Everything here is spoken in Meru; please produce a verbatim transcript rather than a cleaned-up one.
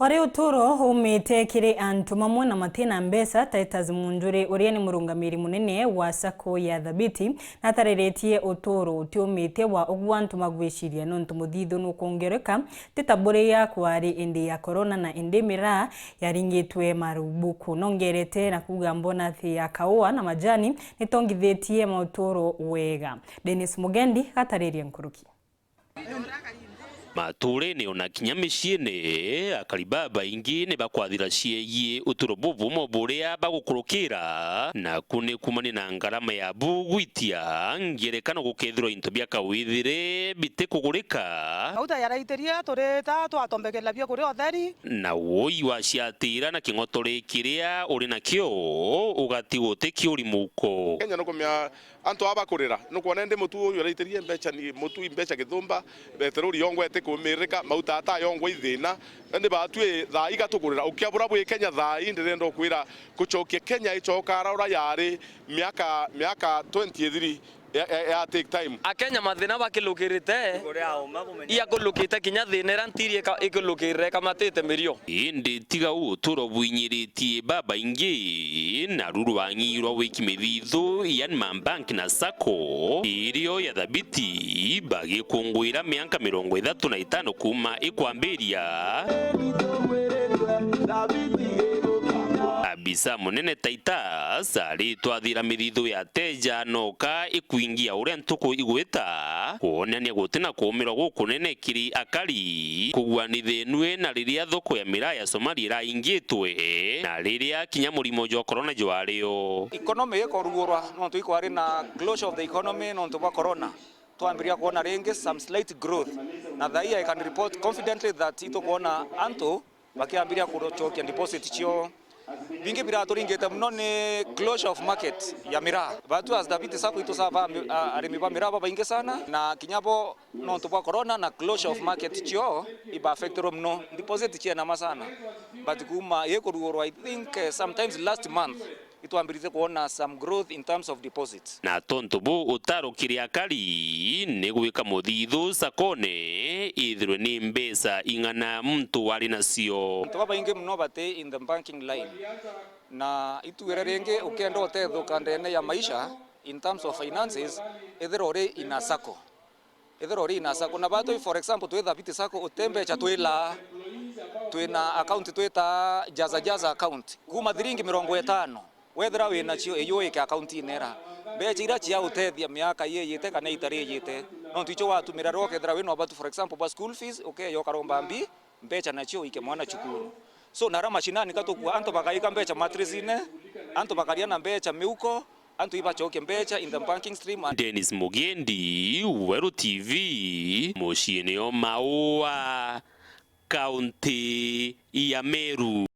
Ori uturo umite kiri antu mamwe na matina mbeca, Titus Munjuri, uria ni murungamiri munene wa sacco ya Thabiti, natariritie uturo utiumite wa ugwa antu magwiciria nontu muthithu nukwongereka, ti ta buria kwari indi ya corona na indi miraa yaringitwe marubuku. Nongerete na kuuga mbonathi ya kaua na majani nitongithitie mauturo wega. Dennis Mugendi gataririe nkuruki. Matuurene ona kinya miciine, akari babaingi ni bakwathira ciegie uturo bubumo buria bagukurukira, naku ni kuumania na ngarama ya bu gwitia ngerekano gukethirwa into bia kawithire bitikugurika. Mauta yaraitirie turi ta twatombekeria bia kuria utheri. Na woi waciatira na king'otore kiria uri nakio ugatigwa utikiuri muko. Kenya nukumia Antu aba bakurira, nukwona indi mutu uyu araitirie mbeca ni mutu i mbeca githumba, beterori yongwa itikumirika, mauta ata yongwa i thina, indi batwi thaa iga tukurira. Ukia bura bwi Kenya thaa ii, ndirenda ukwira kucokia Kenya icoka ara ura yari miaka, miaka twenty ithiri ya, ya, ya take time. Akenya mathina bakilukirite, iakulukite kinya thina ira ntiri ika-, ikilukirire ikamatite mirio. Indi tiga uturo bwinyiritie babaingi, naru rwang'i rwa wiki mithithu, yani mabank na sacco, irio ya Thabiti bagikunguira mianka mirongo ithatu na itano kuuma ikwambiria. Abisa munene Titus aritwathira mithithu ya teja noka ikwingia uria ntuku igwita, kwonania gutina kuumirwa gukunene kiri akari, kuguanithenue na riria thoko ya miraa ya Somalia iraingitwe, na riria kinya murimo jwa corona jwario. Economy ikorugurwa nontu ikwari na closure of the economy nontu bwa corona. Twambiria kwona ringi some slight growth. Na thaa ii I can report confidently that itukwona antu bakiambiria kucokia deposit cio. Bingi biraturingite muno ni closure of market ya miraa. Batu as Thabiti Sacco itusava ami-, a-, arimi ba miraa babaingi sana, na kinya bo nontu bwa corona na closure of market cio iba affectirwe muno. Deposit cienama sana. But kuuma ikurugurwa, I think, eh, sometimes last month, itwambiritie kwona some growth in terms of deposits. Na tontu bu utaro kiri akari ni gwika muthithu saccone ithirwe ni mbeca ing'ana muntu wari nacio. Antu babaingi muno bati in the banking line. Na itwire ringi, ukienda utethuka ndene ya maisha in terms of finances, ithira uri in a sacco. Ethira uri na sacco, na batwi, for example, twi Thabiti Sacco, uti mbeca twilaa, twina account twita Jaza Jaza account. Kuuma thiringi mirongo itano, wethira winacio, iyuike account-ini ira. Mbeca iria cia utethia miaka iyite kana itari iyite. Nontu icio watumira rio ukethira wina ubatu, for example, bwa school fees, ukeya ukaromba mbi, mbeca nacio uike mwana cukuru. So, nara mashinani ka tukua, antu bakaika mbeca mattress-ine, antu bakaria na mbeca miuko, antu ibacokie mbeca in the banking stream and Dennis Mugendi, Weru T V, muciine o Maua, kaunti ya Meru.